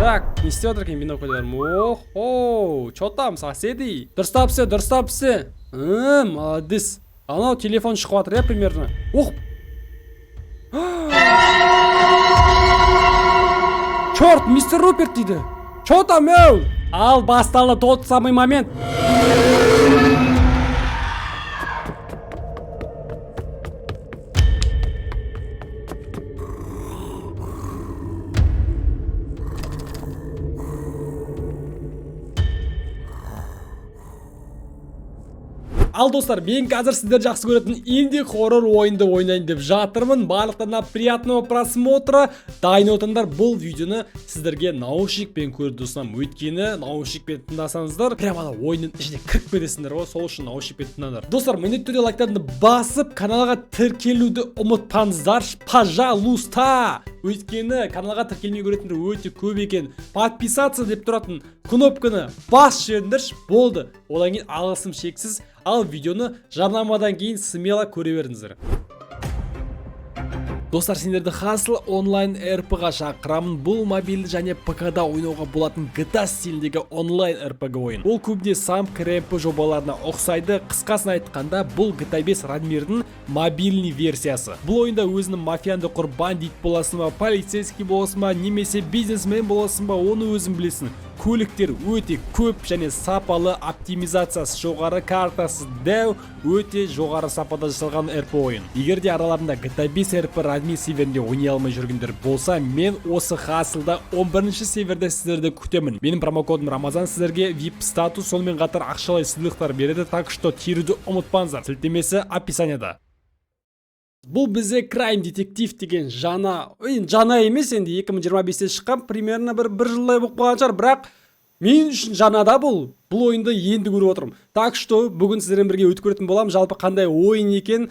Так, не істеп жатыр екен бинокльдерім? Охо, че там, соседи? Дұрыстап істе, дұрыстап істе. Молодец. Анау телефон шығып жатыр, иә, примерно. Ох! Черт, мистер Руперт дейді. Че там, еу? Ал басталды тот самый момент. Ал, достар, мен қазір сіздер жақсы көретін инди хоррор ойынды ойнайын деп жатырмын. Барлықтарына приятного просмотра. Дайын отырыңдар, бұл видеоны сіздерге наушникпен көруді ұсынамын. Өйткені наушникпен тыңдасаңыздар, прямо ана ойынның ішіне кіріп кетесіңдер ғой, сол үшін наушникпен тыңдаңдар. Достар, міндетті түрде лайктарыңды басып, каналға тіркелуді ұмытпаңыздаршы, пожалуйста. Өйткені каналға тіркелмей көретіндер өте көп екен. Подписаться деп тұратын кнопканы басып жіберіңдерші, болды. Одан кейін алғысым шексіз. Ал видеоны жарнамадан кейін смело көре беріңіздер. Достар, сендерді Хасл онлайн РП-ға шақырамын. Бұл мобильді және ПК-да ойнауға болатын GTA стиліндегі онлайн РПГ ойын. Ол көбіне SAMP КРМП жобаларына ұқсайды. Қысқасын айтқанда, бұл GTA 5 Радмирдің мобильный версиясы. Бұл ойында өзінің мафиянды құрып, бандит боласың ба, полицейский боласың ба, немесе бизнесмен боласың ба, оны өзің білесің. Көліктер өте көп және сапалы, оптимизациясы жоғары, картасы дәу, өте жоғары сапада жасалған РП ойын. Егер де араларында GTA 5 РП Радмир серверінде ойнай алмай жүргендер болса, мен осы Хаслда 11 серверде сіздерді күтемін. Менің промокодым Рамазан сіздерге VIP статус, сонымен қатар ақшалай сыйлықтар береді, так что теруді ұмытпаңыздар. Сілтемесі описанияда. Бұл бізде Crime Detective деген жаңа, енді жаңа емес, енді 2025-те шыққан, примерно бір жылдай болып қалған шығар, бірақ мен үшін жаңа да бұл. Бұл ойынды енді көріп отырмын. Так что бүгін сіздермен бірге өтіп көретін боламын, жалпы қандай ойын екен.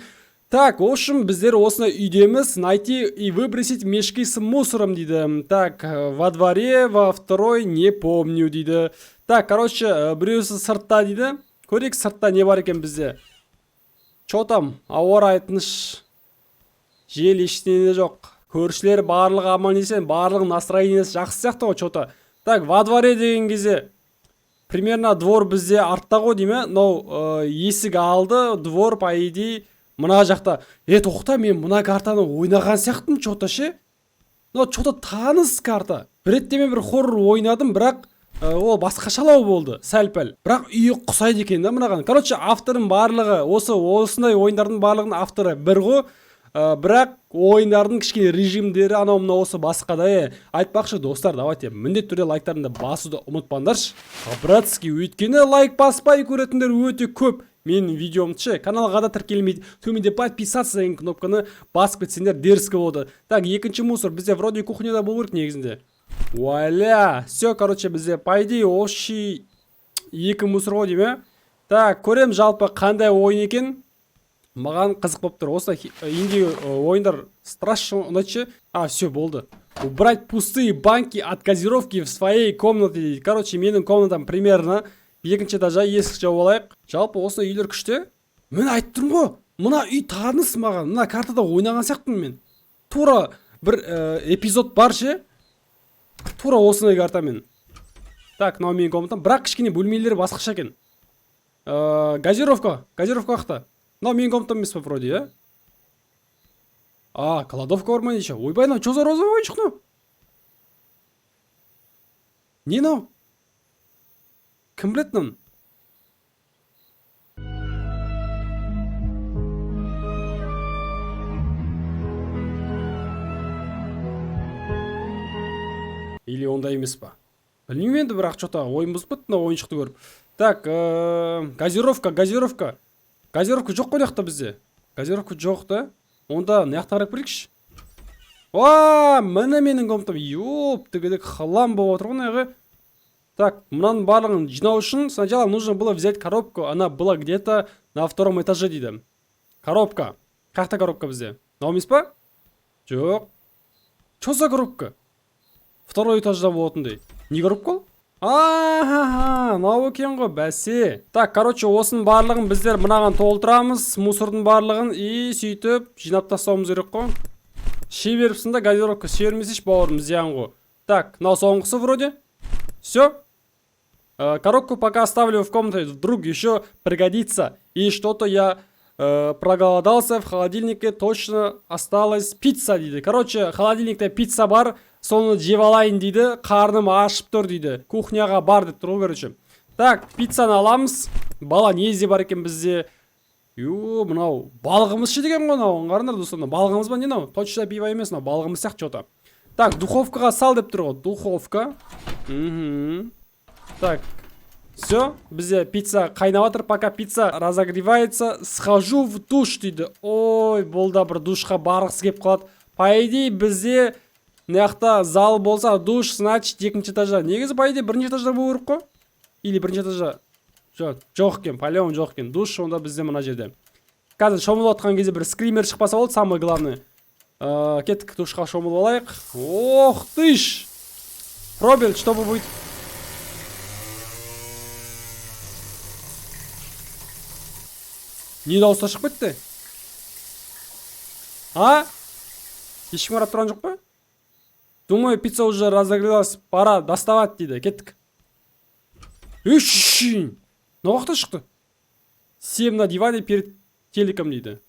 Так, в общем, біздер осындай үйдеміз. Найти и выбросить мешки с мусором дейді. Так, во дворе, во второй, не помню дейді. Так, короче, біреусі сыртта дейді. Көрейік, сыртта не бар екен бізде. Че там? Ауа райы тыныш. Жел, ештеңе жоқ. Көршілер барлығы аман есен, барлығының настроениесі жақсы сияқты ғой, че-то. Так, во дворе деген кезде примерно двор бізде артта ғой деймін, мынау есік алды, двор по идее мына жақта. Е, тоқта, мен мына картаны ойнаған сияқтымын че-то ше. Мынау че-то таныс карта. Бір ретте мен бір хоррор ойнадым, бірақ ол басқашалау болды сәл-пәл. Бірақ үйі ұқсайды екен да мынаған. Короче, автордың барлығы осы осындай ойындардың барлығының авторы бір ғой. Бірақ ойындардың кішкене режимдері, анау мынау осы басқа да. Е, айтпақшы, достар, давайте міндетті түрде лайктарыңды басуды ұмытпаңдаршы, по-братски, өйткені лайк баспай көретіндер өте көп менің видеомды ше, каналға да тіркелмейді. Төменде подписаться деген кнопканы басып кетсеңдер, дерзко болады. Так, екінші мусор бізде вроде кухняда болу керек негізінде. Вуаля, все, короче, бізде по идее общий екі мусор ғой деймін, иә. Так, көремін, жалпы қандай ойын екен, маған қызық болып тұр. Осы инди ойындар страшно ұнайды ше. А, все, болды. Убрать пустые банки от газировки в своей комнате дейді. Короче, менің комнатам примерно екінші этажда, есік жауып алайық. Жалпы осындай үйлер күшті. Мен айтып тұрмын ғой, мына үй таныс маған, мына картада ойнаған сияқтымын мен. Тура бір эпизод бар ше, тура осындай картамен. Так, мынау менің комнатам, бірақ кішкене бөлмелері басқаша екен. Газировка, газировка қаяқта? Мынау менің комнатам емес па вроде, иә? А, кладовка бар ма неше? Ойбай, мынау че за розовый ойыншық мынау? Не мынау? Кім біледі мынаны? Или ондай емес па? Білмеймін енді, бірақ че-то ойым бұзып кетті мына ойыншықты көріп. Так, газировка, газировка. Газировка жоқ қой мына жақта бізде. Газировка жоқ та. Онда мына жақта қарап көрейікші. О, міне менің комнатам. Ёп, тігідік хлам болып отыр ғой мына жағы. Так, мынаның барлығын жинау үшін сначала нужно было взять коробку. Она была где-то на втором этаже дейді. Коробка. Қаяқта коробка бізде? Мынау емес па? Жоқ. Чё за коробка? Второй этажда болатындай. Не коробка ол? Аха, мынау екен ғой, бәсе. Так, короче, осының барлығын біздер мынаған толтырамыз, мусордың барлығын, и сөйтіп жинап тастауымыз керек қой. Іше беріпсің да газировка, іше бермесейші, бауырым, зиян ғой. Так, мынау соңғысы вроде. Все. Коробку пока оставлю в комнате, вдруг еще пригодится. И что-то я проголодался, в холодильнике точно осталась пицца, дейді. Короче, холодильникте пицца бар, соны жеп алайын дейді, қарным ашып тұр дейді. Кухняға бар деп тұр ғой, короче. Так, пиццаны аламыз. Бала не ізде бар екен бізде? Ю, мынау балығымыз ше деген ғой мынау. Қараңдар, достар, мынау балығымыз ба, не мынау? Точно пиво емес, мынау балығымыз сияқты что-то. Так, духовкаға сал деп тұр ғой. Духовка. Так, все, бізде пицца қайнап жатыр, пока пицца разогревается, схожу в душ, дейді. Ой, бұл да бір душқа барғысы келіп қалады. По идее, бізде мына жақта зал болса, душ, значит, екінші этажда. Негізі, по идее, бірінші этажда болу керек қой. Или бірінші этажда. Жоқ, жоқ екен, по жоқ екен. Душ онда бізде мына жерде. Қазір шомылып жатқан кезде бір скример шықпаса болды, самое главное. Кеттік, душқа шомылып алайық. Ох ты ж! Пробел, чтобы будет. Не дауыстар шығып кетті? А? Ешкім қарап тұрған жоқ па? Думаю, пицца уже разогрелась, пора доставать, дейді. Кеттік. Үш! Мынау қаяқтан шықты? Сем на диване перед телеком, дейді.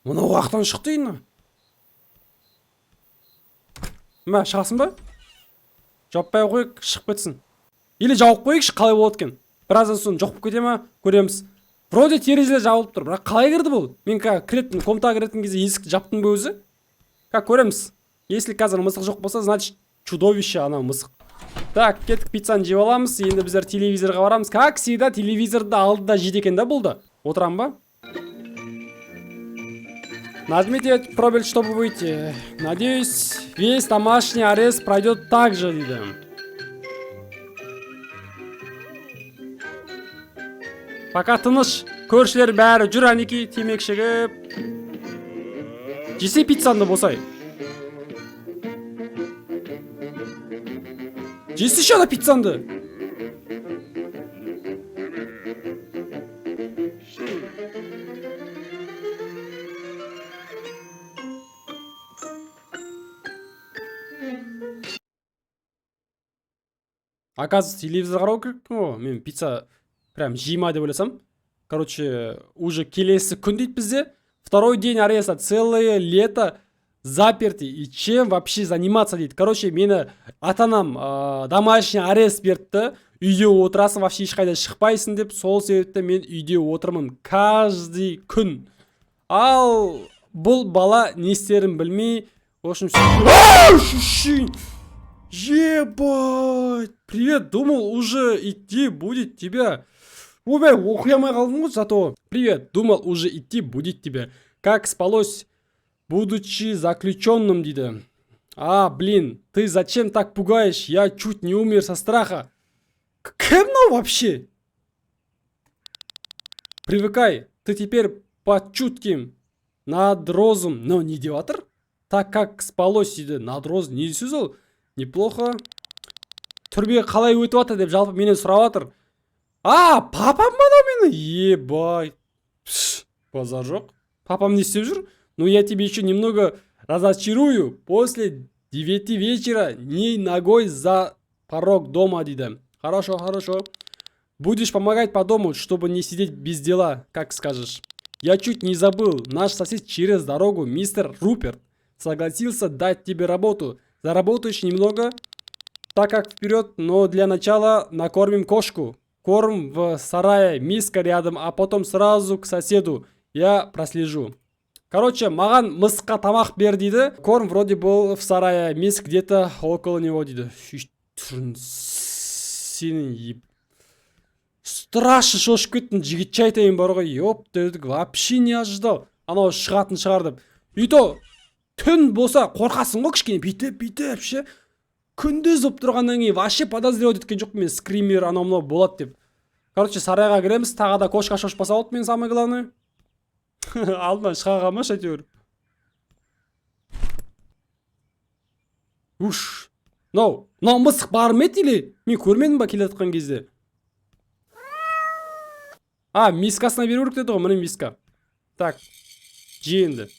Мынау қаяқтан шықты енді? Мә, шығасың ба? Жаппай ақ қояйық, шығып кетсін. Или жауып қояйықшы, қалай болады екен? Біраздан соң жоқ болып кете ма, көреміз. Вроде терезелер жабылып тұр, бірақ қалай кірді бұл? Мен қазір кіретін, комнатаға кіретін кезде есікті жаптым ба өзі? Как көреміз. Если қазір мысық жоқ болса, значит, чудовище анау мысық. Так, кеттік, пиццаны жеп аламыз. Енді біздер телевизорға барамыз. Как всегда, телевизорды алдында жейді екен да бұл да. Отырам ба? Нажмите пробель, чтобы выйти. Надеюсь, весь домашний арест пройдет так же, дейді. Пока тыныш. Көршілер бәрі жүр, әнекей, темекі шегіп. Жесе пиццаңды, босай. Жесеші ана пиццаңды. Оказывается, телевизор қарау керек қой. Мен пицца прям жей ма деп ойласам. Короче, уже келесі күн дейді бізде. Второй день ареста, целое лето заперти. И чем вообще заниматься, дейді. Короче, мені ата анам домашний арест берді. Үйде отырасың, вообще ешқайда шықпайсың деп. Сол себепті мен үйде отырмын каждый күн. Ал бұл бала не істерін білмей, в общем, ебать! Привет, думал уже идти будет тебя. Ойбай, оқи алмай қалдым ғой зато. Привет, думал уже идти будет тебя. Как спалось, будучи заключенным, дейді. А, блин, ты зачем так пугаешь? Я чуть не умер со страха. Кім мынау вообще? Привыкай, ты теперь под чутким надрозом. Но не деп жатыр? Так как спалось, дейді. Надроз не сөз ол? Неплохо. Түрме қалай өтіп жатыр деп жалпы менен сұрап жатыр. А, папам мынау мені? Ебай. Пш, базар жоқ. Папам не істеп жүр? Ну, я тебе еще немного разочарую. После 9 вечера ни ногой за порог дома, дейді. Хорошо, хорошо. Будешь помогать по дому, чтобы не сидеть без дела, как скажешь. Я чуть не забыл. Наш сосед через дорогу, мистер Руперт, согласился дать тебе работу. Заработаешь немного, так как вперед, но для начала накормим кошку. Корм в сарае, миска рядом, а потом сразу к соседу. Я прослежу. Короче, маған мысыққа тамақ бер дейді. Корм вроде был в сарае, миск где-то около него, дейді. Түрін сенің страшно шошып кеттім, жігітше, айтайын бар ғой, ёп дедік, вообще не ожидал. Анау шығатын шығар деп. И то түн болса қорқасың ғой кішкене бүйтіп бүйтіп ше. Күндіз болып тұрғаннан кейін вообще подозревать еткен жоқпын мен, скример анау мынау болады деп. Короче, сарайға кіреміз, тағы да кошка шошпаса болды мен, самое главное. Алдынан шыға қалмашы әйтеуір. Уш. Мынау, мынау мысық бар ма еді или мен көрмедім ба келе жатқан кезде? А, мискасына беру керек деді ғой, міне миска. Так, же енді.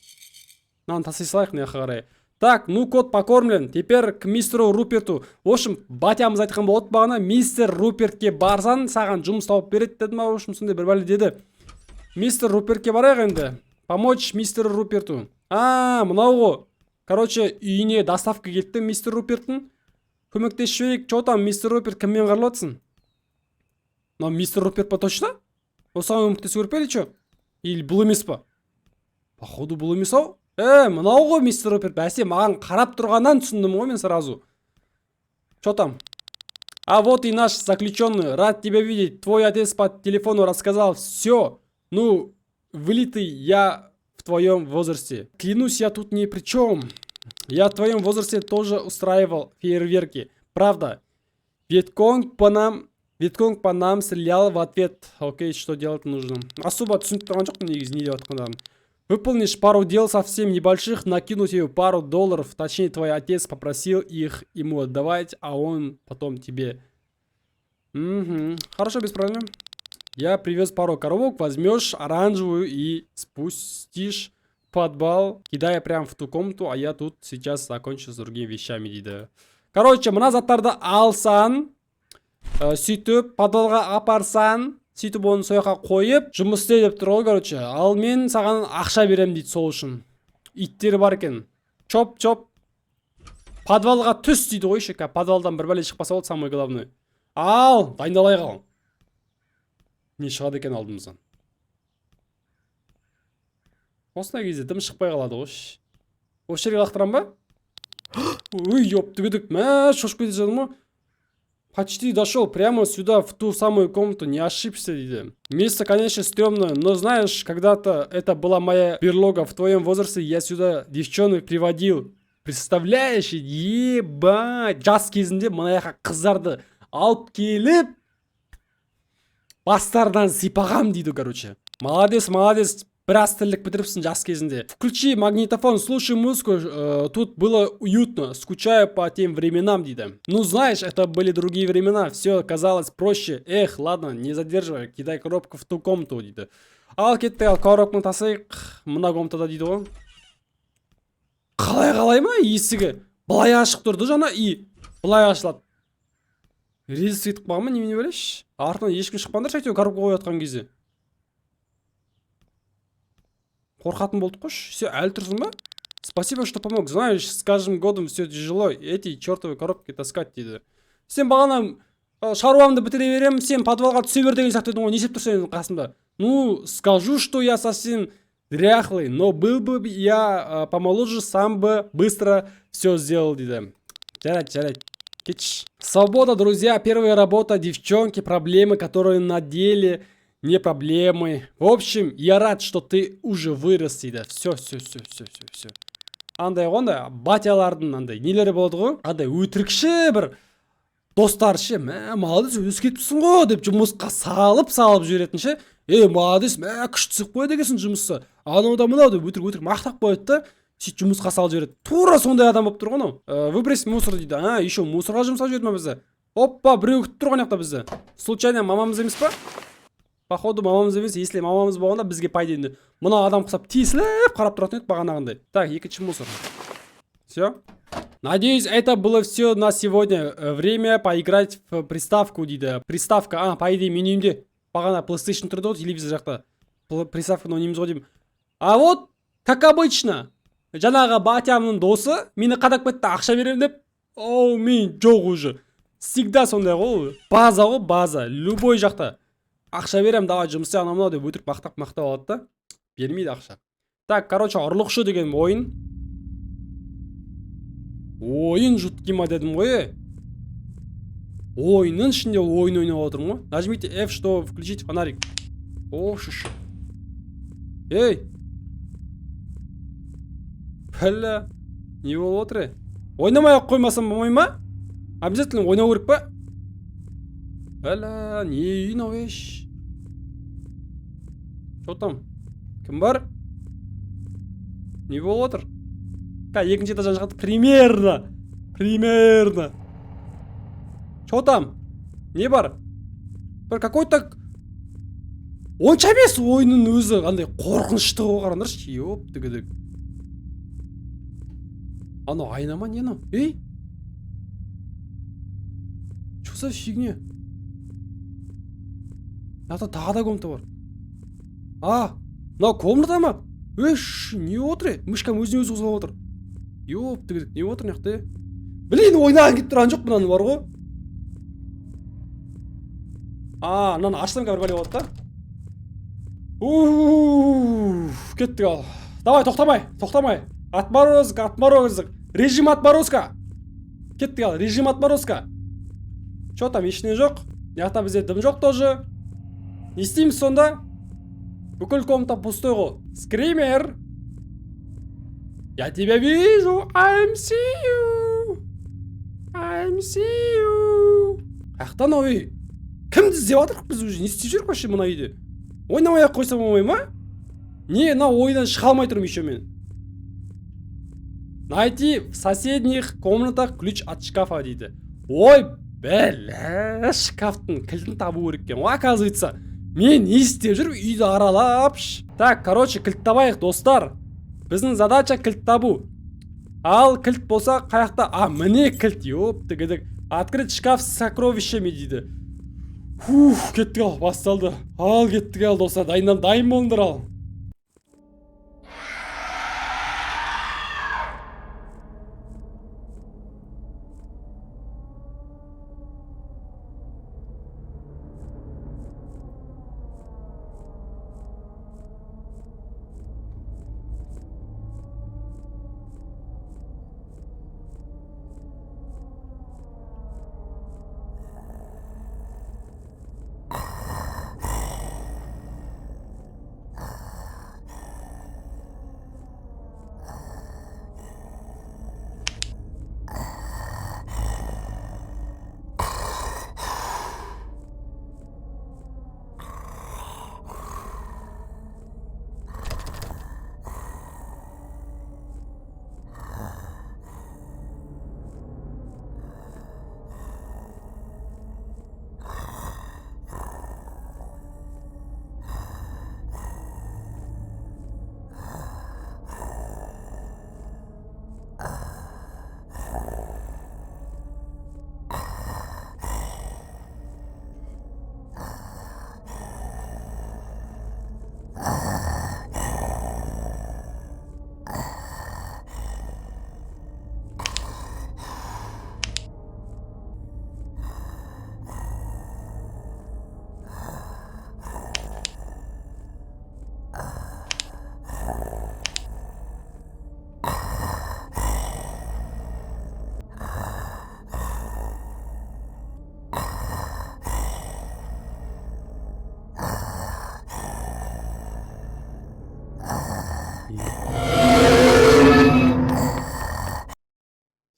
Мынаны тастай салайық мына жаққа қарай. Так, ну, кот покормлен. Теперь к мистеру Руперту. В общем, батямыз айтқан болады бағана, мистер Рупертке барсаң, саған жұмыс тауып береді деді ма, в общем, сондай бір бәле деді. Мистер Рупертке барайық енді. Помочь мистеру Руперту. А, мынау ғой. Короче, үйіне доставка келді мистер Руперттің. Көмектесіп жіберейік. Че там, мистер Руперт, кіммен қаралып жатсың? Мынау мистер Руперт па точно? Осыған көмектесу керек пе или че? Или бұл емес па? Походу, бұл емес ау. Е, мынау ғой мистер Руперт. Бәсе, маған қарап тұрғаннан түсіндім ғой мен сразу. Че там? А вот и наш заключенный. Рад тебя видеть. Твой отец по телефону рассказал все. Ну, вылитый я в твоем возрасте. Клянусь, я тут ни при чем. Я в твоем возрасте тоже устраивал фейерверки. Правда. Вьетконг по нам стрелял в ответ. Окей, что делать нужно? Особо түсініп тұрған жоқпын негізі не деп жатқандарын. Выполнишь пару дел совсем небольших, накину тебе пару долларов. Точнее, твой отец попросил их ему отдавать, а он потом тебе. Угу. Хорошо, без проблем. Я привез пару коробок, возьмешь оранжевую и спустишь в подвал, кидая прямо в ту комнату, а я тут сейчас закончу с другими вещами, дейді. Короче, мына заттарды алсаң, сөйтіп подвалға апарсаң, сөйтіп оны сол жаққа қойып, жұмыс істе деп тұр ғой, короче. Ал мен саған ақша беремін дейді сол үшін. Иттері бар екен. Чоп, чоп. Подвалға түс дейді ғой еще. Подвалдан бір бәле шықпаса болды, самое главное. Ал, дайындалай қал. Не шығады екен алдымыздан? Осындай кезде дым шықпай қалады ғой. Осы жерге лақтырамын ба? Ой, ёптігідік, мә, шошып кете жаздым ғой. Почти дошел прямо сюда, в ту самую комнату, не ошибся, дейді. Место, конечно, стрёмное, но, знаешь, когда-то это была моя берлога. В твоем возрасте я сюда девчонок приводил. Представляешь, ебать, жас кезінде мына жаққа қыздарды алып келіп, бастарынан сипағам дейді, короче. Молодец, молодец, біраз тірлік бітіріпсің жас кезінде. Включи магнитофон, слушай музыку, тут было уютно, скучаю по тем временам, дейді. Ну, знаешь, это были другие времена, все казалось проще. Эх, ладно, не задерживай, кидай коробку в ту комнату, дейді. Ал кеттік, ал коробканы тасайық, мына комнатада дейді ғой. Қалай, қалай ма есігі? Былай ашық тұрды жаңа и былай ашылады. Рельс кетіп қалған ма, немене білеші? Артынан ешкім шықпаңдаршы әйтеуір коробка қойып жатқан кезде. Қорқатын болдық қойшы. Все, әлі тұрсың ба? Спасибо, что помог. Знаешь, с каждым годом все тяжело. Эти чертовы коробки таскать, дейді. Сен бағана шаруамды бітіре беремін, сен подвалға түсе бер деген сияқты едің ғой. Не істеп тұрсың енді қасымда? Ну, скажу, что я совсем дряхлый, но был бы я помоложе, сам бы быстро все сделал, дейді. Жарайды, жарайды. Кетші. Свобода, друзья, первая работа, девчонки, проблемы, которые на деле не проблемы. В общем, я рад, что ты уже вырос, дейді. Все, все, все, все, все, все. Андай ғой, андай батялардың андай нелері болады ғой, андай өтірікші бір достары ше, мә, молодец, өсіп кетіпсің ғой деп жұмысқа салып салып жіберетін ше. Ей, молодец, мә, күшті істеп қояды екенсің жұмысты, анау да мынау деп өтірік өтірік мақтап қояды да, сөйтіп жұмысқа салып жібереді. Тура сондай адам болып тұр ғой анау. Выбрось мусор дейді. А, еще мусорға жұмсап жіберді ма бізді? Опа, біреу күтіп тұр ғой ана жақта бізді. Случайно мамамыз емес па? Походу, мамамыз емес. Если мамамыз болғанда, бізге по идее мына адам құсап тесіліп қарап тұратын еді бағанағындай. Так, екінші мусор. Все. Надеюсь, это было все на сегодня. Время поиграть в приставку, дейді. Приставка, а, по идее, менің үйімде бағана PlayStation тұрды ғой телевизор жақта. Приставканы ойнаймыз ғой деймін. А вот, как обычно, жаңағы батямның досы мені қадап кетті, ақша беремін деп. Оу, мен жоқ уже. Всегда сондай ғой ол. База ғой, база. Любой жақта. Ақша беремін, давай жұмыс істе, анау мынау деп өтірік мақтап мақтап алады да. Бермейді ақша. Так, короче, ұрлықшы деген ойын. Ойын жуткий ма дедім ғой, е. Ойынның ішінде ойын ойнап отырмын ғой. Нажмите F, чтобы включить фонарик. О, шш. Ей! Бля, не болып отыр, е? Ойнамай ақ қоймасам болмай ма? Обязательно ойнау керек па? Бля, не үй мынау, еш? Че там? Кім бар? Не болып отыр? Ка, екінші этаждан шығады примерно. Примерно. Че там? Не бар? Бір какой-то онша емес ойынның өзі, андай қорқынышты ғой, қараңдаршы, ёптігідік. Анау айна ма, не анау? Ей, че за фигня? Мына жақта тағы да комната бар. А, мынау комната ма? Еш, не отыр, е? Мышкам өзіне өзі қозғалып отыр. Ёптігідік, не отыр мына жақта, е? Блин, ойнағым келіп тұрған жоқ мынаны бар ғой. А, мынаны ашсам, қазір бәле болады да. Уф, кеттік ал. Давай, тоқтамай, тоқтамай. Отморозок, отморозок. Режим отморозка. Кеттік ал, режим отморозка. Че там, ештеңе жоқ? Мына жақта бізде дым жоқ тоже. Не істейміз сонда? Бүкіл комната пустой ғой. Скример. Я тебя вижу. I'm see you. I'm see you. Қаяқта анау үй? Кімді іздеп жатырмық біз уже? Не істеп жүрміз вообще мына үйде? Ойнамай ақ қойсам болмай ма? Не, мына ойыннан шыға алмай тұрмын еще мен. Найти в соседних комнатах ключ от шкафа дейді. Ой, бәлә, шкафтың кілтін табу керек екен ғой, оказывается. Мен не істеп жүрмін үйді аралап? Так, короче, кілт табайық, достар. Біздің задача кілт табу. Ал кілт болса қаяқта? А, міне кілт, ёптігідік. Открыть шкаф с сокровищами дейді. Фух, кеттік ал, басталды. Ал кеттік ал, достар, дайындан дайын болыңдар ал.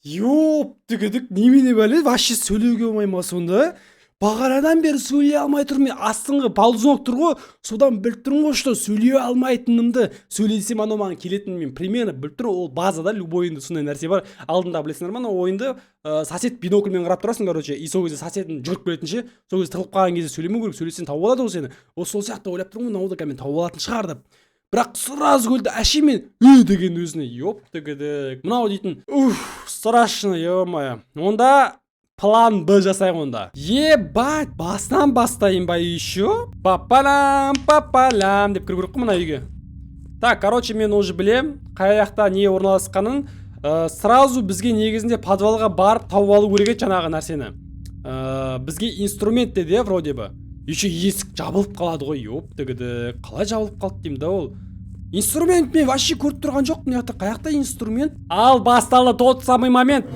Ёптігідік, немене бәле, вообще сөйлеуге болмай ма сонда? Бағанадан бері сөйлей алмай тұрмын мен. Астыңғы ползунок тұр ғой, содан біліп тұрмын ғой, что сөйлей алмайтынымды. Сөйлесем, анау маған келетінін мен примерно біліп тұрмын. Ол базада любой ойында сондай нәрсе бар. Алдында білесіңдер ма, анау ойынды сосед бинокльмен қарап тұрасың, короче, и сол кезде соседің жүгіріп келетін ше, сол кезде тығылып қалған кезде сөйлемеу керек, сөйлесең, тауып алады ғой сені. Вот сол сияқты ойлап тұрмын ғой, мынау да қазір мені тауып алатын шығар деп. Бірақ сразу келді әшейін мен үй деген өзіне, ёптігідік. Мынау дейтін, уф, страшно, ё-моё. Онда план Б жасайық онда. Ебать, басынан бастайын ба еще? Папалам, папалам деп кіру керек қой мына үйге. Так, короче, мен уже білем қай жақта не орналасқанын. Сразу бізге негізінде подвалға барып тауып алу керек еді жаңағы нәрсені. Бізге инструмент деді, иә, вроде бы. Еще есік жабылып қалады ғой, ёптігідік. Қалай жабылып қалды деймін да ол. Инструмент мен вообще көріп тұрған жоқпын мына жақта. Қай жақта инструмент? Ал басталды тот самый момент.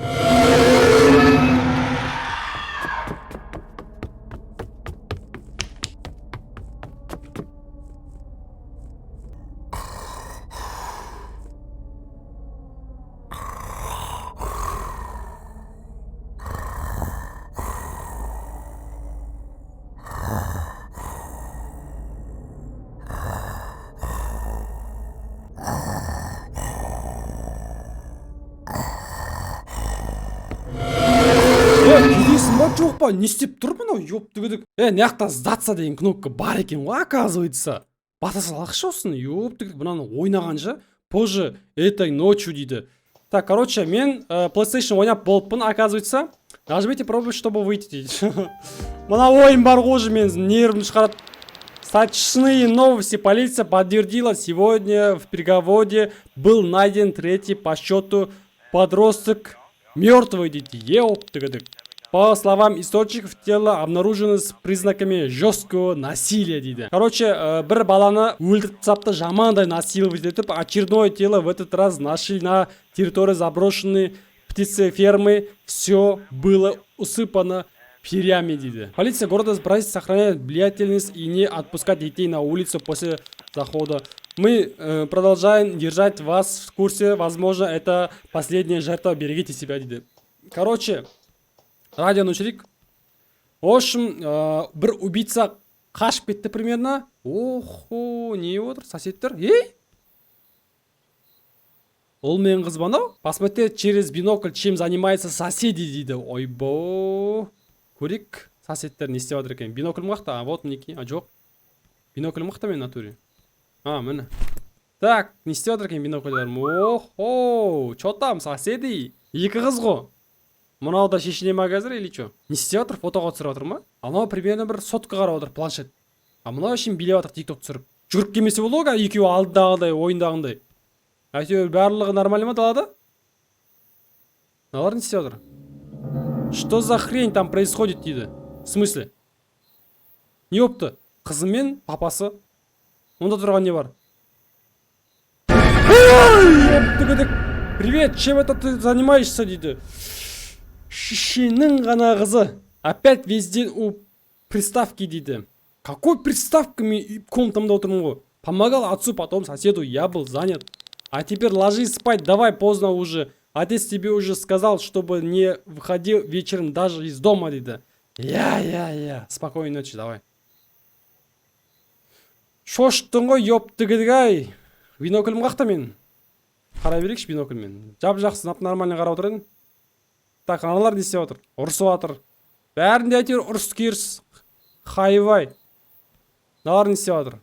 Е, келесің ба, жоқ па? Не істеп тұр мынау, ёптігідік? Е, мына жақта сдаться деген кнопка бар екен ғой, оказывается. Баса салайықшы осыны, ёптігідік, мынаны ойнағанша. Позже этой ночью дейді. Так, короче, мен PlayStation ойнап болыппын, оказывается. Нажмите пробовать, чтобы выйти, дейді. Мына ойын бар ғой, уже мен нервімді шығарады. Сочные новости. Полиция подтвердила: сегодня в переговоре был найден третий по счету подросток мертвый, дейді. Еоптыгыдык. По словам источников, тело обнаружено с признаками жесткого насилия, дейді. Короче, бір баланы өлтіріп тастапты, жамандай насиловать етіп. Очередное тело в этот раз нашли на территории заброшенной птицефермы. Все было усыпано перьями, дейді. Полиция города просит сохранять бдительность и не отпускать детей на улицу после захода. Мы продолжаем держать вас в курсе. Возможно, это последняя жертва. Берегите себя, дейді. Короче, радионы өшірейік. В общем, бір убийца қашып кетті примерно. Охо, не отыр? Соседтер. Ей! Ұл мен қыз ба анау? Посмотреть через бинокль, чем занимаются соседи, дейді. Ойбо. Көрейік, соседтер не істеп жатыр екен. Бинокль қаяқта? А, вот мінекей. А, жоқ. Бинокль қаяқта мен натуре? А, міне. Так, не істеп жатыр екен бинокльдерім? Охо, чё там, соседи? Екі қыз ғой. Мынау да шешіне ма қазір или чё? Не істеп жатыр? Фотоға түсіріп жатыр ма? Анау примерно бір сотка қарап отыр, планшет. А мынау әшейін билеп жатыр, тикток түсіріп. Жүгіріп келмесе болды ғой, екеуі алдындағыдай, ойындағындай. Әйтеуір барлығы нормально ма далада? Мыналар не істеп жатыр? Что за хрень там происходит, дейді. В смысле? Не болыпты? Қызы мен папасы. Онда тұрған не бар? Ой, «Привет, чем это ты занимаешься?» — дейді. Шешенің ғана қызы. «Опять весь день у приставки», — дейді. Какой приставка? Мен комнатамда отырмын ғой. Помогал отцу, потом соседу, я был занят. А теперь ложись спать, давай, поздно уже. Отец тебе уже сказал, чтобы не выходил вечером даже из дома, дейді. Я, я, я. Спокойной ночи, давай. Шошыттың ғой, ёптігідік. Биноклім қақта мен? Қарай берейікші бинокльмен. Жап жақсы, нормально қарап отыр едім. Так, аналар не істеп отыр? Ұрысып жатыр. Бәрінде әйтеуір ұрыс керіс. Хайвай. Мыналар не істеп жатыр?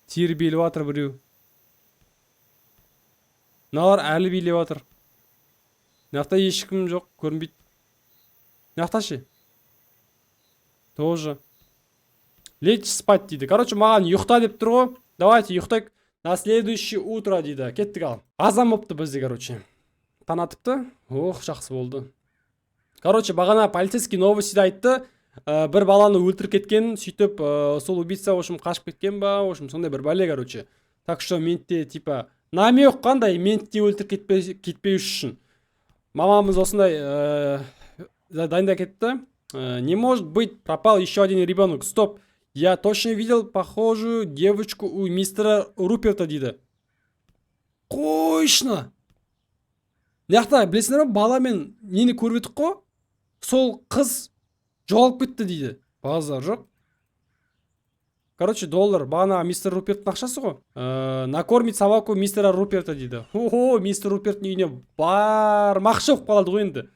Тербеліп жатыр біреу. Мыналар әлі билеп жатыр. Мына жақта ешкім жоқ, көрінбейді. Мына жақта ше? Тоже. «Лечь спать», — дейді. Короче, маған ұйықта деп тұр ғой. Давайте ұйықтайық. На следующее утро, дейді. Кеттік ал. Азан болыпты бізде, короче. Таң атыпты. Ох, жақсы болды. Короче, бағана полицейский новостиде айтты. Бір баланы өлтіріп кеткен, сөйтіп сол убийца, в общем, қашып кеткен ба, в общем, сондай бір бәле, короче. Так что ментте типа намек қандай, ментте өлтіріп кетпеу үшін. Мамамыз осындай дайындап кетті. Не может быть, пропал еще один ребенок. Стоп. Я точно видел похожую девочку у мистера Руперта, дейді. Қойшына. Мына жақта білесіңдер ма, баламен нені көріп едік қой? Сол қыз жоғалып кетті дейді. Базар жоқ. Короче, доллар бағана мистер Руперттің ақшасы ғой. Накормить собаку мистера Руперта, дейді. Охо, мистер Руперттің үйіне бармақшы болып қалады ғой енді.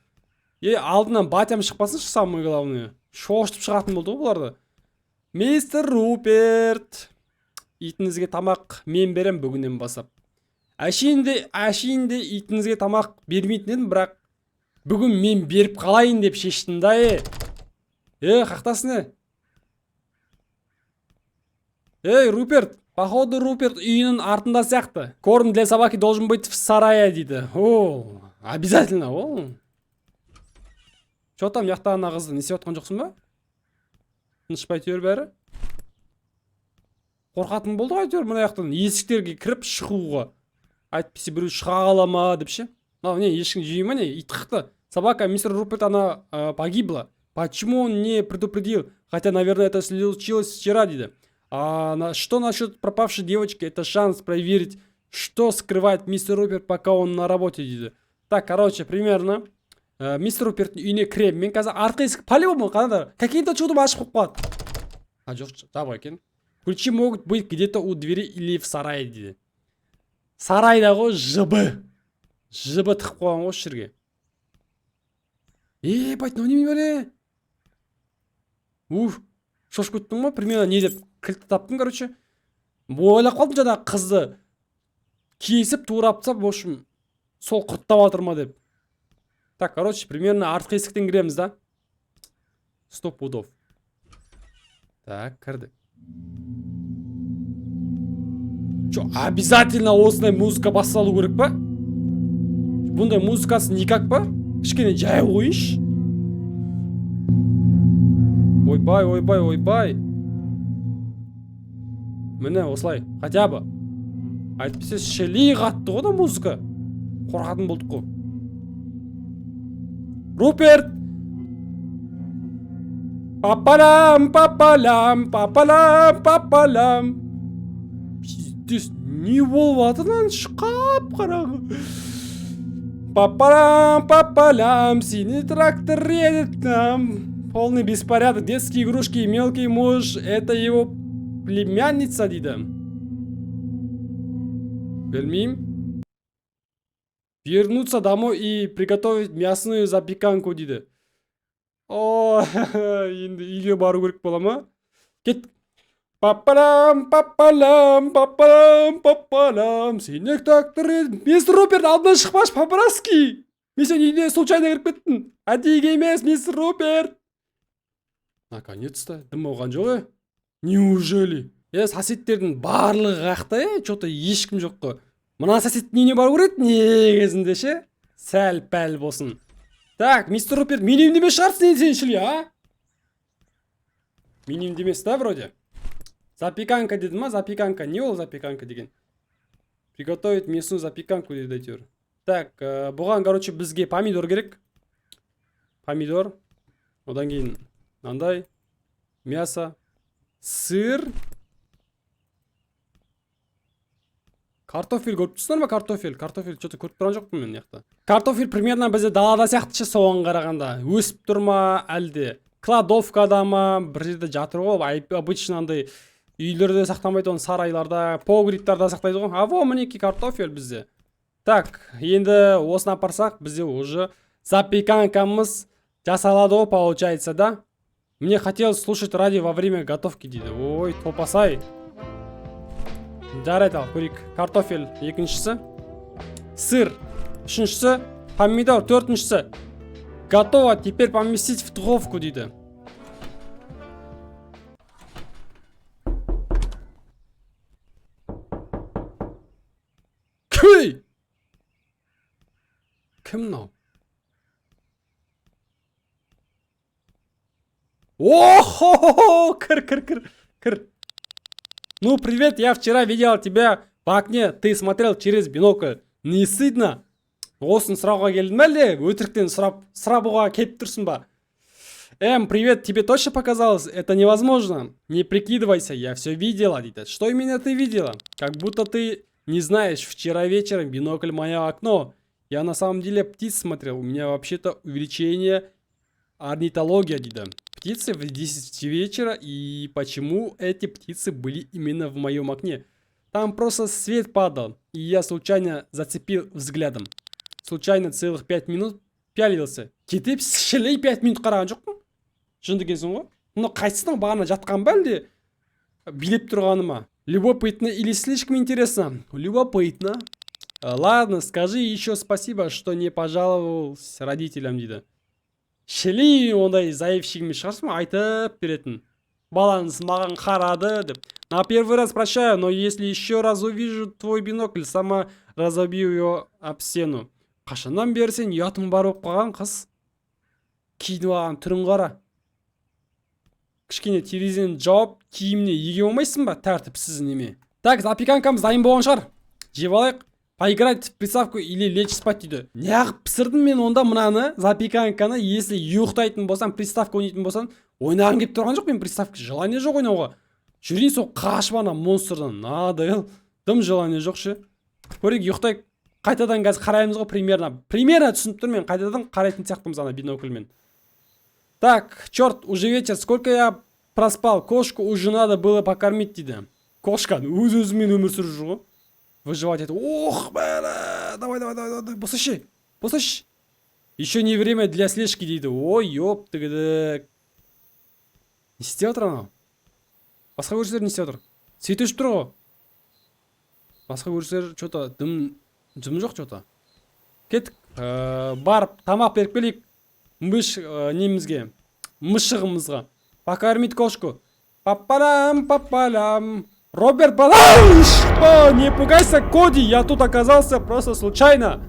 Е, алдынан батям шықпасыншы, самое главное. Шошытып шығатын болды ғой бұларды. Мистер Руперт, итіңізге тамақ мен берем бүгіннен бастап. Әшейінде итіңізге тамақ бермейтін едім, бірақ бүгін мен беріп қалайын деп шештім да, е. Е, қақтасың, е? Ей, Руперт, походу, Руперт үйінің артында сияқты. Корм для собаки должен быть в сарае, дейді. О, обязательно, ол. Че там, жақта ана қызды не істеп жатқан жоқсың ба? Тыныш па әйтеуір бәрі? Қорқатын болды ғой әйтеуір мына жақтан есіктерге кіріп шығуға. Әйтпесе біреу шыға қала ма деп ше. Мынау не, ешкім жей ма, не? Ит қықты. Собака мистер Руперт, она погибла. Почему он не предупредил? Хотя, наверное, это случилось вчера, дейді. А что насчет пропавшей девочки? Это шанс проверить, что скрывает мистер Руперт, пока он на работе, дейді. Так, короче, примерно. Мистер Руперттің үйіне кіремін. Мен қазір артқы есік по-любому қандай каким-то чудом ашып қойып қалады. А, жоқ, жабық екен. Ключи могут быть где-то у двери или в сарае, дейді. Сарайда ғой, жыбы. Жыбы тығып қойған ғой осы жерге. Ебать, мынау немене бәле? Уф, шошып кеттім ғой, примерно не деп кілтті таптым, короче. Ойлап қалдым жаңағы қызды кесіп турап тастап, в общем. Сол құрттап жатыр ма деп. Так, короче, примерно артқы есіктен кіреміз да. Сто пудов. Так, кірдік. Чё, обязательно осындай музыка басталу керек па? Бұндай музыкасы никак па? Кішкене жай қойыншы. Ойбай, ойбай, ойбай. Міне осылай, хотя бы. Әйтпесе шіли қатты ғой да музыка. Қорқатын болдық қой. Руперт! Папалам, папалам, папалам, папалам. Пиздец, не болып жатыр мынаның іші қап-қараңғы. Папалам, папалам, синий трактор едет к нам. Полный беспорядок, детские игрушки и мелкий муж, это его племянница дейді. Білмеймін. Вернуться домой и приготовить мясную запеканку дейді. О, енді үйге бару керек бола ма? Кет. Папалам, папалам, папалам, папалам. Синий трактор едет. Мистер Руперт, алдынан шықпашы, по-братски. Мен сенің үйіне случайно кіріп кеттім. Әдейіге емес, мистер Руперт. Наконец-то, дым болған жоқ, е? Неужели? Е, соседтердің барлығы қаяқта, е? Чё-то ешкім жоқ қой. Мына соседтің үйіне бару керек негізінде ше? Сәл пәл болсын. Так, мистер Руперт, мен үйімде емес шығарсың енді сен шіли, а? Мен үйімде емес да, вроде? Запеканка деді ма? Запеканка. Не ол запеканка деген? Приготовить мясную запеканку деді әйтеуір. Так, бұған, короче, бізге помидор керек. Помидор. Одан кейін мынандай мясо, сыр. Картофель көріп тұрсыңдар ма, картофель? Картофель что-то көріп тұрған жоқпын мен мына жақта. Картофель примерно бізде далада сияқты ше, соған қарағанда. Өсіп тұр ма, әлде кладовкада ма, бір жерде жатыр ғой. Обычно андай үйлерде сақтамайды оны, сарайларда, погребтарда сақтайды ғой. А во, мінекей картофель бізде. Так, енді осыны апарсақ, бізде уже запеканкамыз жасалады ғой, получается, да? Мне хотелось слушать радио во время готовки дейді. Ой, топасай. Жарайды, ал көрейік. Картофель екіншісі. Сыр үшіншісі. Помидор төртіншісі. Готово, теперь поместить в духовку дейді. Күй! Кім мынау? О-хо-хо-хо! Кір, кір, кір, кір. Ну, привет, я вчера видел тебя в окне, ты смотрел через бинокль. Не стыдно? Осыны сұрауға келдің бе, әлде өтіріктен сұрап, сұрабуға келіп тұрсың ба? Привет, тебе точно показалось? Это невозможно. Не прикидывайся, я все видела, дейді. Что именно ты видела? Как будто ты не знаешь, вчера вечером бинокль мое окно. Я на самом деле птиц смотрел, у меня вообще-то увеличение орнитология, дейді. Птицы в 10 вечера, и почему эти птицы были именно в моем окне? Там просто свет падал, и я случайно зацепил взглядом. Случайно целых 5 минут пялился. Кетіп шілей 5 минут қараған жоқпын. Жынды екенсің ғой. Мына қайсысының бағана жатқан ба, әлде билеп тұрғаны ма? Любопытно или слишком интересно? Любопытно. Ладно, скажи еще спасибо, что не пожаловался родителям, дейді. Шіли ондай заявщик емес шығарсың ба, айтып беретін. Балаңыз маған қарады деп. На первый раз прощаю, но если еще раз увижу твой бинокль, сама разобью его об стену. Қашаннан бері сен ұятың бар болып қалған, қыз? Киініп алған түрін қара. Кішкене терезені жауып, киіміне еге болмайсың ба, тәртіпсіз неме. Так, запеканкамыз дайын болған шығар. Жеп алайық. Поиграть в приставку или лечь спать дейді. Неғып пісірдім мен онда мынаны, запеканканы, если ұйықтайтын болсам, приставка ойнайтын болсам, ойнағым келіп тұрған жоқ мен приставка, желание жоқ ойнауға. Жүрейін сол қашып ана монстрдан, надоел, дым желание жоқ ше. Көрейік, ұйықтайық. Қайтадан қазір қараймыз ғой примерно. Примерно түсініп тұрмын мен, қайтадан қарайтын сияқтымыз ана бинокльмен. Так, черт, уже вечер, сколько я проспал, кошку уже надо было покормить дейді. Кошка өз өзімен өмір сүріп жүр ғой. Выживать это. Ох, бля, давай, давай, давай, давай, босашы, босашы. Еще не время для слежки дейді. Ой, ёптігідік. Не істеп жатыр анау? Басқа көршілер не істеп жатыр? Свет өшіп тұр ғой. Басқа көршілер что-то дым жоқ что-то. Кеттік, барып тамақ беріп келейік мыш немізге, мышығымызға. Покормить кошку. Папалам, папалам. Роберт Балам! Что? Не пугайся, Коди, я тут оказался просто случайно.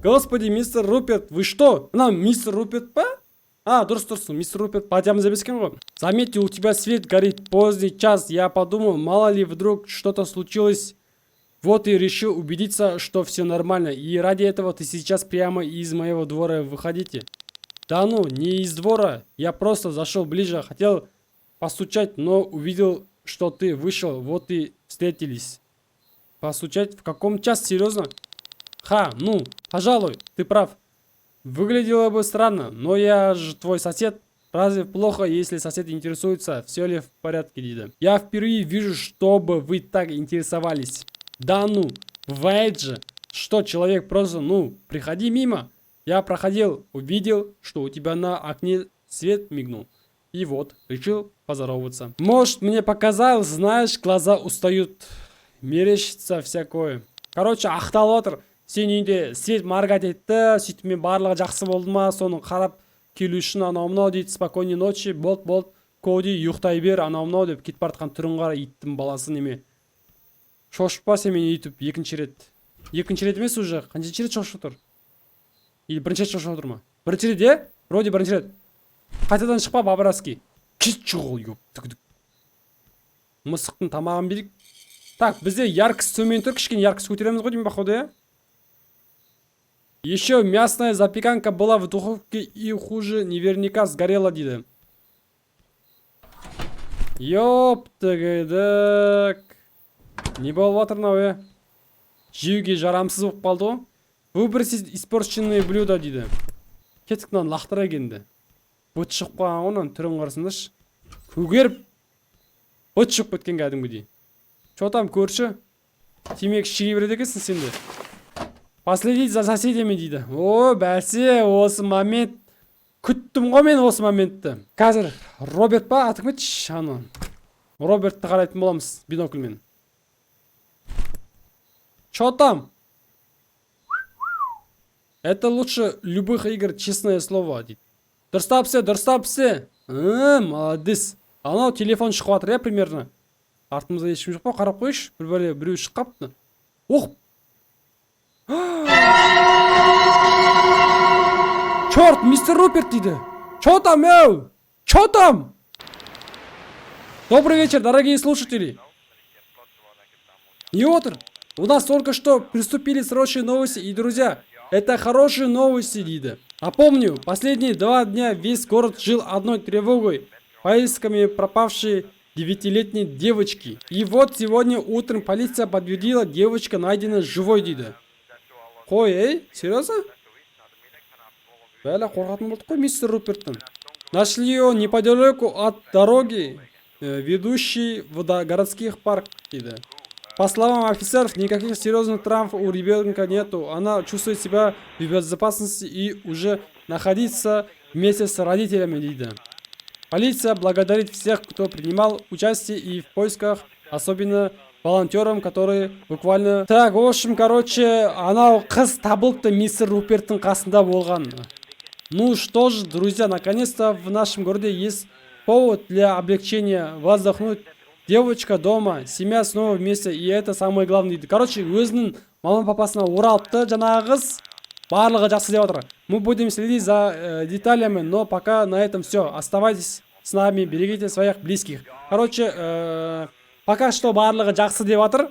Господи, мистер Руперт, вы что? Мына мистер Руперт па? А, дұрыс, дұрыс, мистер Руперт батямыз емес екен ғой. Заметьте, у тебя свет горит, поздний час. Я подумал, мало ли вдруг что-то случилось. Вот и решил убедиться, что все нормально. И ради этого ты сейчас прямо из моего двора выходите. Да ну, не из двора. Я просто зашел ближе, хотел постучать, но увидел, что ты вышел, вот и встретились. Постучать в каком час, серьезно? Ха, ну, пожалуй, ты прав. Выглядело бы странно, но я же твой сосед. Разве плохо, если сосед интересуется, все ли в порядке, дейді? Я впервые вижу, чтобы вы так интересовались. Да ну, бывает же, что человек просто, ну, приходи мимо. Я проходил, увидел, что у тебя на окне свет мигнул. И вот, решил поздороваться. Может, мне показалось, знаешь, глаза устают, мерещится всякое. Короче, ақталып отыр. Сен үйінде свет моргать етті, сөйтіп мен барлығы жақсы болды ма, соны қарап келу үшін анау мынау дейді. Спокойной ночи, болды, болды, Коди, ұйықтай бер, анау мынау деп кетіп бара жатқан түрін қара, иттің баласы неме. Шошытпа сен мені өйтіп екінші рет. Екінші рет емес уже, қаншаншы рет шошып отыр? Или бірінші рет шошып отыр ма? Бірінші рет, иә? Вроде бірінші рет. Қайтадан шықпа, по-братски. Кетші ғой, ёп. Мысықтың тамағын берейік. Так, бізде яркость төмен тұр, кішкене яркость көтереміз ғой деймін, походу, иә? Еще мясная запеканка была в духовке и хуже наверняка сгорела, дейді. Ёптігідік. Не болып жатыр мынау, е? Жеуге жарамсыз болып қалды ғой. Выбросить испорченные блюда, дейді. Кеттік, мынаны лақтырайық енді. Быт шығып қалған ғой мынаның, түрін қарасаңдаршы. Көгеріп быт шығып кеткен кәдімгідей. Че там, көрші? Темекі шеге береді екенсің сен де. Последить за соседями, дейді. О, бәсе, осы момент күттім ғой мен, осы моментті. Қазір Роберт па, аты кім еді? Аны. Робертті қарайтын боламыз бинокльмен. Чё там? Это лучше любых игр, честное слово, дейді. Дұрыстап істе, дұрыстап істе. Молодец. Анау телефон шығып жатыр, иә, примерно. Артымызда ешкім жоқ па? Қарап қойшы. Бір бәле біреу шығып қалыпты. Ох! Черт, мистер Руперт, дейді. Чё там, әу? Чё там? Добрый вечер, дорогие слушатели. Не отыр. У нас только что приступили срочные новости, и, друзья, это хорошие новости, дейді. Напомню, последние 2 дня весь город жил одной тревогой, поисками пропавшей 9-летней девочки. И вот сегодня утром полиция подтвердила: девочка найдена живой, дейді. Қой, ей, серьезно? Бәле, қорқатын болдық қой мистер Руперттен. Нашли ее неподалеку от дороги, ведущей в городских парк, дейді. По словам офицеров, никаких серьезных травм у ребенка нету. Она чувствует себя в безопасности и уже находится вместе с родителями, дейді. Полиция благодарит всех, кто принимал участие и в поисках, особенно волонтерам, которые буквально. Так, в общем, короче, анау қыз табылыпты, мистер Руперттің қасында болған. Ну что ж, друзья, наконец-то в нашем городе есть повод для облегчения воздохнуть. Девочка дома, семья снова вместе, и это самое главное. Короче, өзінің мама папасына оралыпты жаңағы қыз. Барлығы жақсы деп жатыр. Мы будем следить за деталями, но пока на этом все. Оставайтесь с нами, берегите своих близких. Короче, пока что барлығы жақсы деп жатыр.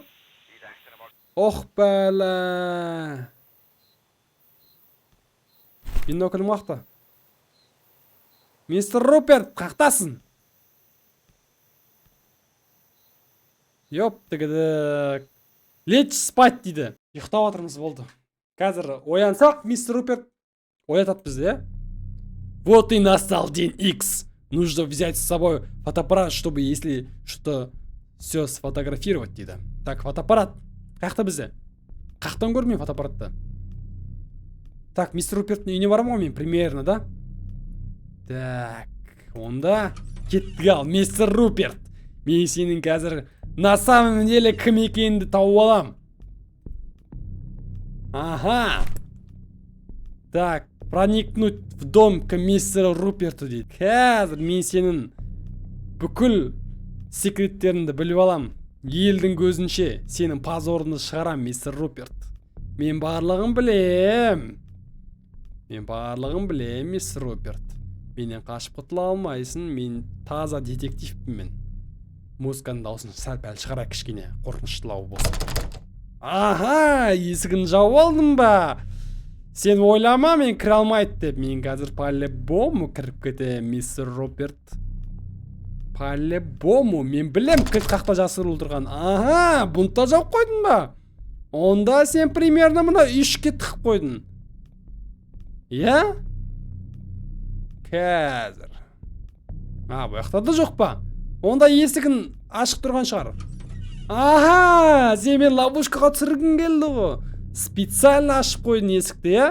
Ох, бәлә. Биноклім қақта. Мистер Руперт, қақтасың? Ёптігідік. Лечь спать, дейді. Ұйықтап жатырмыз, болды. Қазір оянсақ, мистер Руперт оятады бізді, иә? Вот и настал день X. Нужно взять с собой фотоаппарат, чтобы, если что, все сфотографировать, дейді. Так, фотоаппарат. Қаяқта бізде? Қаяқтан көрдім мен фотоаппаратты? Так, мистер Руперттің үйіне барамын ғой мен, примерно, да? Так, онда кеттік ал, мистер Руперт. Мен сенің қазір на самом деле кім екеніңді тауып алам. Ага. Так, проникнуть в дом к мистеру Руперту дейді. Қазір мен сенің бүкіл секреттеріңді біліп алам. Елдің көзінше сенің позорыңды шығарам, мистер Руперт. Мен барлығын білем. Мен барлығын білем, мистер Руперт. Менен қашып құтыла алмайсың. Мен таза детективпін мен. Музыканың дауысын сәл пәл шығарайық, кішкене қорқыныштылау болсын. Аха, есігін жауып алдың ба? Сен ойлама, мен кіре алмайды деп. Мен қазір по-любому кіріп кетемін, мистер Руперт. По-любому мен білем кілт қақта жасырылып тұрған. Аха, бұны да жауып қойдың ба? Онда сен примерно мына үйшікке тығып қойдың. Иә? Қазір. А, бұл жақта да жоқ па? Онда есігін ашық тұрған шығар. Аха, сен мені ловушкаға түсіргің келді ғой. Специально ашып қойдың есікті, иә?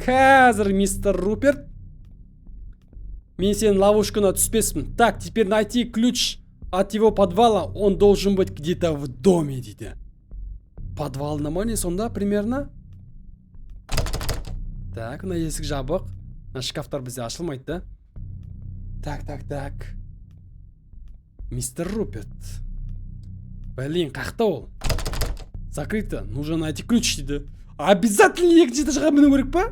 Қазір, мистер Руперт, мен сенің ловушкаңа түспеспін. Так, теперь найти ключ от его подвала. Он должен быть где-то в доме, дейді. Подвалында ма не сонда примерно? Так, мына есік жабық. Мына шкафтар бізде ашылмайды да. Так, так, так. Мистер Руперт. Блин, қақта ол? Закрыто. Нужно найти ключ, дейді. Обязательно екінші этажға міну керек па?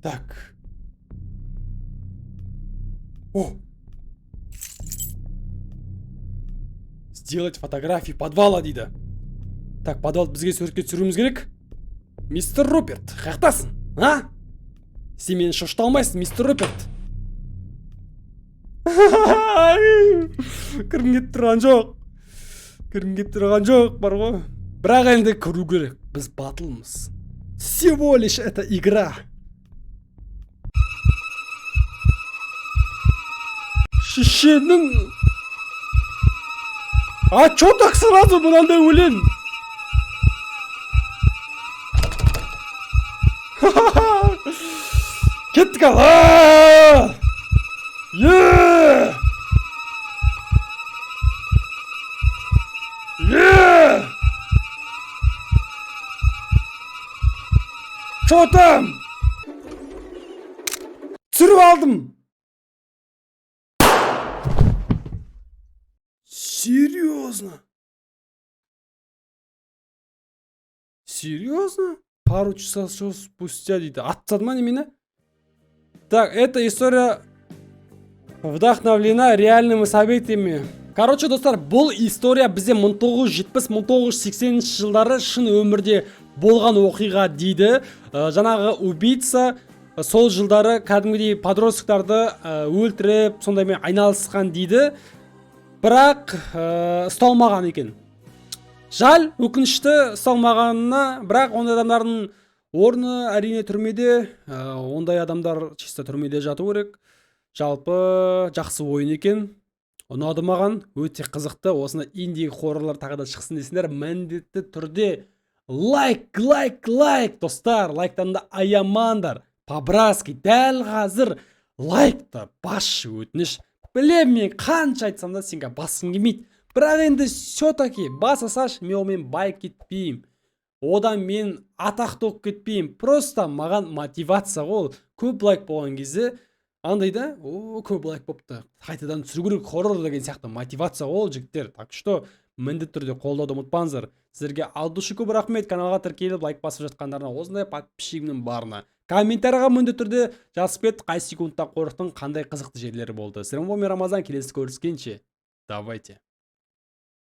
Так. О! Сделать фотографии подвала, дейді. Так, подвал бізге суретке түсіруіміз керек. Мистер Руперт, қаяқтасың? А? Сен мені шошыта алмайсың, мистер Руперт. Кіргім келіп тұрған жоқ. Кіргім келіп тұрған жоқ, бар ғой. Бірақ енді кіру керек. Біз батылмыз. Всего лишь это игра. Шешенің... А чё так сразу мынандай өлең? Кеттік ал! Е! Е! Чё там? Түсіріп алдым. Серьезно? Серьезно? Пару часов спустя, дейді. Атсады ма немені? Так, эта история вдохновлена реальными событиями. Короче, достар, бұл история бізде 1970-1980 жылдары шын өмірде болған оқиға дейді. Жаңағы убийца сол жылдары кәдімгідей подростктарды өлтіріп, сондаймен айналысқан дейді. Бірақ ұсталмаған екен. Жаль, өкінішті ұсталмағанына, бірақ ондай адамдардың орны әрине түрмеде. Ондай адамдар чисто түрмеде жату керек. Жалпы жақсы ойын екен. Ұнады маған, өте қызықты. Осындай инди хоррорлар тағы да шықсын десеңдер, міндетті түрде лайк, лайк, лайк, достар, лайктан да аямаңдар. По-братски, дәл қазір лайкты басшы, өтініш. Білем мен қанша айтсам да сен басқың келмейді. Бірақ енді все-таки баса салшы, мен онымен байып кетпеймін. Одан мен атақты болып кетпеймін. Просто маған мотивация ғой ол. Көп лайк болған кезде андай да, о, көп лайк болыпты, қайтадан түсіру керек хоррор деген сияқты мотивация ғой ол, жігіттер. Так что міндетті түрде қолдауды ұмытпаңыздар. Сіздерге от души көп рахмет, каналға тіркеліп лайк басып жатқандарына, осындай подписчигімнің барына. Комментарийға міндетті түрде жазып кет, қай секундта қорықтың, қандай қызықты жерлері болды. Сіздермен болған мен, Рамазан, келесі көріскенше. Давайте.